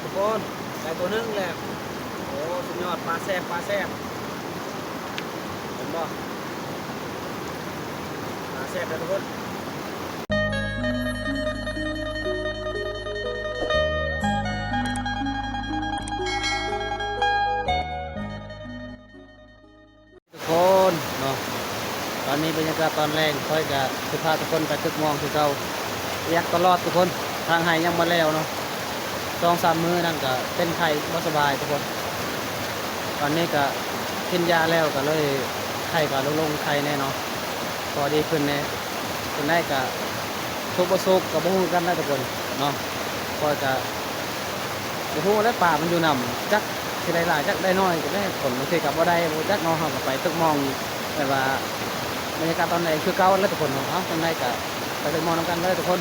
ທຸກຄົນ ໄດ້ຕົວໜຶ່ງແລ້ວ. ໂອ້ ສຸດຍອດ ປາແຊບ ປາແຊບ ເຫັນບໍ່? ປາແຊບເດີທຸກຄົນ. ທຸກຄົນເນາະ ຕອນນີ້ບັນຍາກາດຕອນແລງ ຂ້ອຍກະຊິພາທຸກຄົນໄປຕຶກມ່ວງຄືເກົ່າ. ວຽກຕະຫຼອດທຸກຄົນ ທາງໄຮ່ຍັງບໍ່ແລ້ວເນາະ ສອງສາມມື້ນັ້ນກະເປັນໄຂ້ບໍ່ສະບາຍທຸກຄົນ. ຕອນນີ້ກະກິນຢາແລ້ວ ກະເລີຍໄຂ້ກະລົງໆ ໄຂ້ແນ່ເນາະ ພໍດີຂຶ້ນແນ່. ຈັ່ງໃດກະສຸກບໍ່ສຸກກະບໍ່ຮູ້ຄືກັນນະທຸກຄົນເນາະ. ຂ້ອຍກະບໍ່ຮູ້ແຫຼະ ປາມັນຢູ່ນຳ ຈັກຊິໄດ້ຫຼາຍຈັກໄດ້ໜ້ອຍ ຈັ່ງໃດຄົນບາງທີກະບໍ່ໄດ້ ບໍ່ຈັກເນາະ. ເຮົາກະໄປຕຶກມ່ວງ ແບບວ່າບັນຍາກາດຕອນແລງຄືເກົ່າແຫຼະທຸກຄົນເນາະ. ເອົາ ຈັ່ງໃດກະໄປຕຶກມ່ວງນຳກັນເລີຍທຸກຄົນ.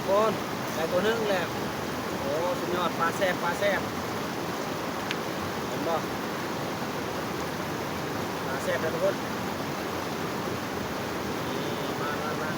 ຄົນ ໄດ້ຕົວໜຶ່ງແລ້ວ. ໂອ້ ສຸດຍອດ ປາແຊບ ປາແຊບ ເຫັນບໍ່? ປາແຊບເດີທຸກຄົນ. ນີ້ ມາ ມາ ມາ.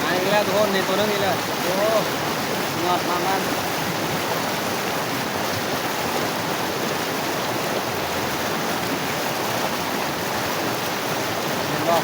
ມາອີກແລ້ວທຸກຄົນ ນີ້ຕົວໜຶ່ງອີກແລ້ວ. ໂອ້ ຍອດມາກໆ ເຫັນບໍ່?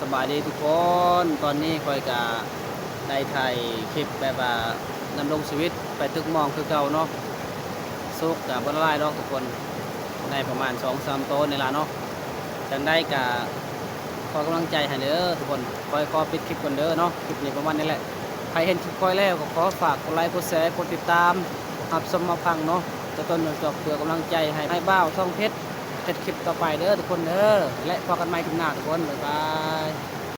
ສະບາຍດີທຸກຄົນ, ຕອນນີ້ຂ້ອຍກະໄດ້ຖ່າຍຄລິບແບບວ່າດຳລົງຊີວິດໄປຕຶກມອງຄືເກົ່າເນາະ. ສຸກກະບໍ່ຫຼາຍດອກທຸກຄົນ, ໄດ້ປະມານສອງສາມໂຕນີ້ລະເນາະ. ຈັ່ງໃດກະຂໍກຳລັງໃຈໃຫ້ເດີທຸກຄົນ. ຂ້ອຍຂໍປິດຄລິບກ່ອນເດີເນາະ, ຄລິບນີ້ປະມານນີ້ແຫຼະ. ໃຜເຫັນຄລິບຂ້ອຍແລ້ວກໍຂໍຝາກກົດໄລ ກົດແຊ ກົດຕິດຕາມ ຮັບຊົມຮັບຟັງເນາະ, ຕົວຕົນຈົນຈົບ ເພື່ອກຳລັງໃຈໃຫ້ອ້າຍບ່າວທອງເພັດເຮັດຄລິບຕໍ່ໄປເດີທຸກຄົນເດີ. ແລະ ພໍ້ກັນໃໝ່ຄລິບໜ້າທຸກຄົນ, ບາຍບາຍ.